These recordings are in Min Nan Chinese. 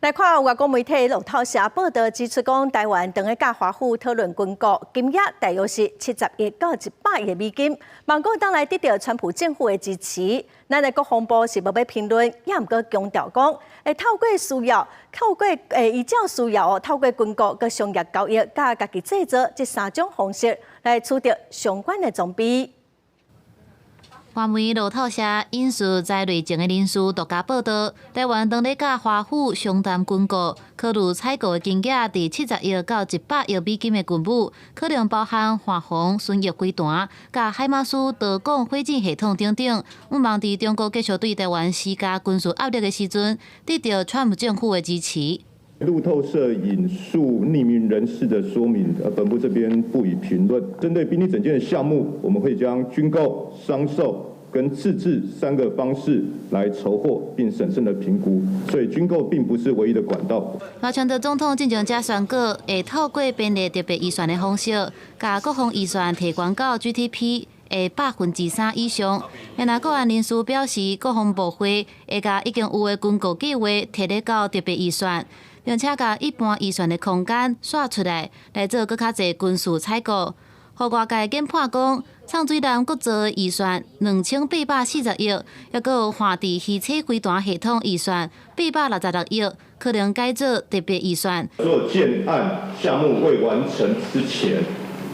來看外國媒體路透社報道指出，講台灣正咧佮華府討論軍購，金額大約是70億到100億美金，望講會當來得著川普政府的支持。咱的國防部是無欲評論，也毋過強調講，會透過需要，透過會依照需要，透過軍購、佮商業交易、佮家己製造這三種方式來取得相關的裝備。外媒路透社引述在內情的人士獨家報道，台灣正咧佮華府商談軍購，考慮採購的金額佇70億到100億美金的軍武，可能包含華虹巡弋飛彈、佮海馬斯導彈火箭系統等等。向望佇中國繼續對台灣施加軍事壓力的時陣，得著川普政府的支持。路透社引述匿名人士的說明，本部這邊不予評論。針對兵力整建的項目，我們會將軍購、商售跟自製三個方式來籌獲，並審慎的評估。所以軍購並不是唯一的管道。賴清德總統進前才宣告，會透過編列特別預算的方式，共國防預算提懸到 GDP 的3%以上。然後國安人士表示，國防部會會共已經有的軍購計劃提咧到特別預算，並且共一般預算的空間徙出來，來做閣較濟軍事採購。予外界研判講，藏水艦國造的預算2840億，抑閣有旱地魚叉飛彈系統預算866億，可能改做特別預算。所有建案項目未完成之前，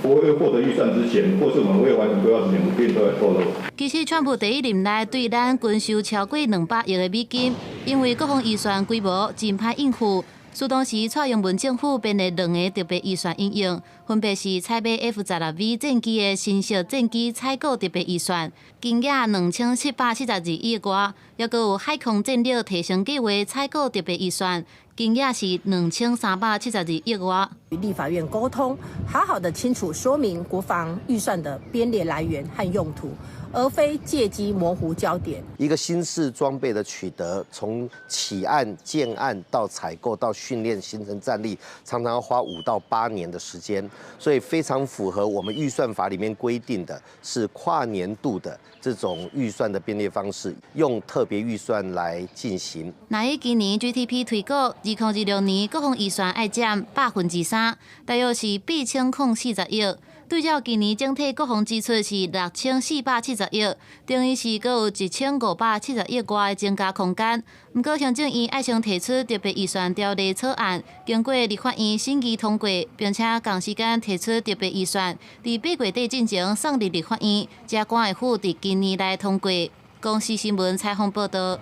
不會獲得預算之前，或是我們未完成規劃之前，不便對外透露。其實，川普第一任內對咱軍售超過200億的美金，因為國防預算規模真歹應付。所以當時蔡英文政府編列兩个特別預算應用，分別是採買 F-16V 戰機的新式戰機採購特別預算，金額2772億外，抑閣有海空戰力提升計劃採購特別預算，金額是2372億外。與立法院溝通，好好的清楚說明國防預算的編列來源和用途，而非借機模糊焦點。一個新式裝備的取得，從起案、建案到採購到訓練形成戰力，常常要花5到8年的時間，所以非常符合我們預算法裡面規定的是跨年度的這種預算的編列方式，用特別預算來進行。若以今年 GDP 推估，2026年國防預算愛佔3%，大約是8040億。對照今年整體國防支出是6470億，等於是閣有1570億外的增加空間。毋過行政院愛先提出特別預算條例草案，經過立法院審議通過，並且仝時間提出特別預算，佇8月底進前送入立法院，才趕會赴佇今年內通過。公視新聞採訪報道。